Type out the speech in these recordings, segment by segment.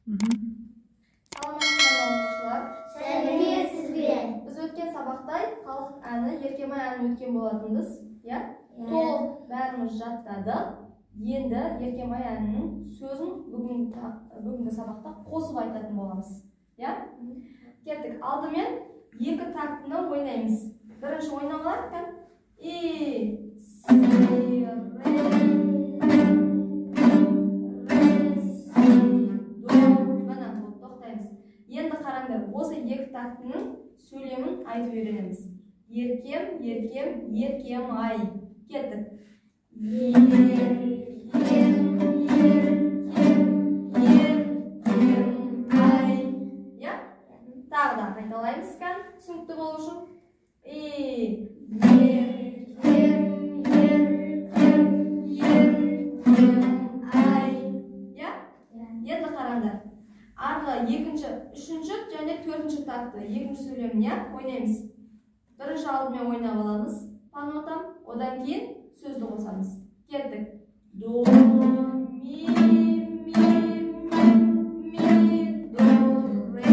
Саламатсыздар ма, оқушылар? Сәлеметсіз бе? Біз өткен сабақта халық әні, Еркемай әнін өткен болатынбыз, иә? Толық бәріміз жаттадық. Енді Еркемай әнінің сөзін бүгінгі сабақта қосып айтатын боламыз, иә? Кеттік. Алдымен екі тактыны ойнаймыз. Бірінші ойнап алайық. И, си, ре, ре, си, до. Міне, болды, тоқтаймыз. Енді қараңдар, осы екі тактының сөйлемін айтып үйренеміз. Еркем, еркем, еркем ай. Кеттік. Еркем, еркем, еркем ай. Иә? Тағы да қайталаймыз кән, түсінікті болу үшін. И, еркем, еркем, еркем ай. Иә? Енді қараңдар. Арғы екінші, үшінші және төртінші такты, екінші сөйлемін, иә, ойнаймыз. Бірінші алдымен ойнап аламыз по нотам, одан кейін сөзді қосамыз. Кеттік. До, ми, ми, ми, ми, до, ре.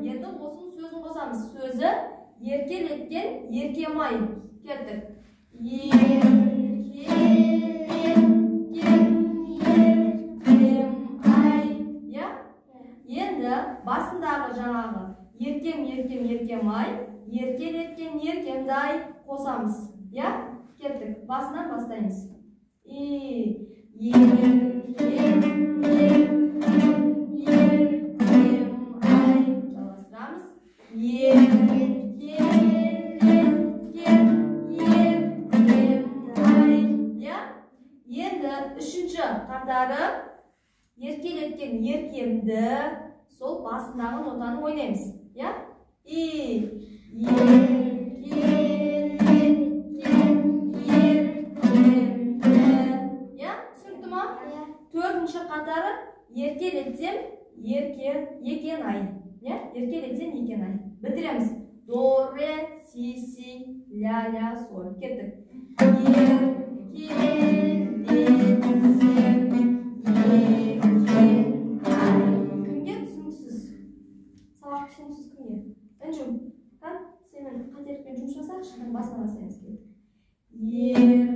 Енді осының сөзін қосамыз. Сөзі еркелеткен еркемай. Кеттік. Еркелеткен еркемай. Иә? Енді басындағы жаңағы еркем, еркем, еркемай, еркелеткен еркемді ай қосамыз. Иә? Кеттік. Басынан бастаймыз. И, еркем, еркем, еркем ай. Жалғастырамыз. Еркелеткен еркем ай. Иә? Енді үшінші қатары еркелеткен еркемді, сол басындағы нотаны ойнаймыз. Иә? И, еркелеткен еркемді. Иә? Түсінікті ма? Төртінші қатары еркелетсем ерке екен ай. Иә? Еркелетсем екен ай. Бітіреміз. До, ре, си, си, ля, ля, соль. Кеттік. Еркелетсем екен ай. Кімге түсініксіз? Сабақ түсініксіз кімге? Інжу, ха? Сенімен қателікпен жұмыс жасайықшы, басынан бастаймыз. Кеттік. Еркем,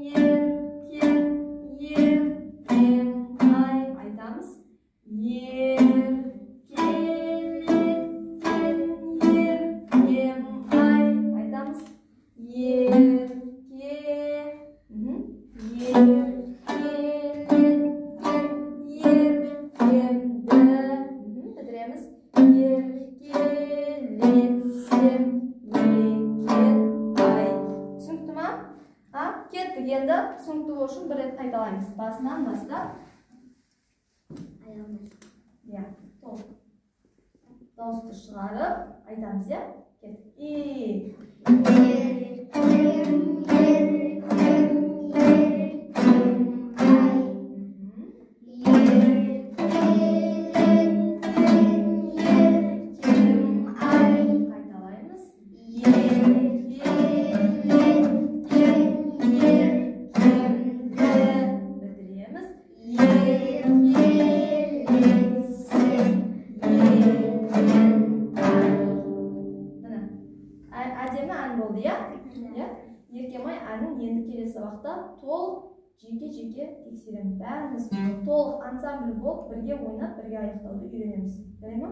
еркем, еркем ай. Айтамыз. Еркелеткен еркем ай. Айтамыз. Ерке, еркелеткен еркемді. Бітіреміз. Еркелетсем екен ай. Түсінікті ма? А, кеттік. Енді түсінікті болу үшін бір рет қайталаймыз. Басынан бастап. Иә, толық. Дауысты шығарып айтамыз, иә? Кеттік. И, Еркем, еркем, еркем ай. Еркелеткен еркем ай. Қайталаймыз. Еркелеткен еркемді. Бітіреміз. Еркелетсем екен ай. Міне, әдемі ән болды, иә? Иә? Еркемай әнін енді келесі сабақта толық жеке-жеке тексеремін. Бәріміз толық ансамбль болып, бірге ойнап, бірге аяқтауды үйренеміз. Жарай ма?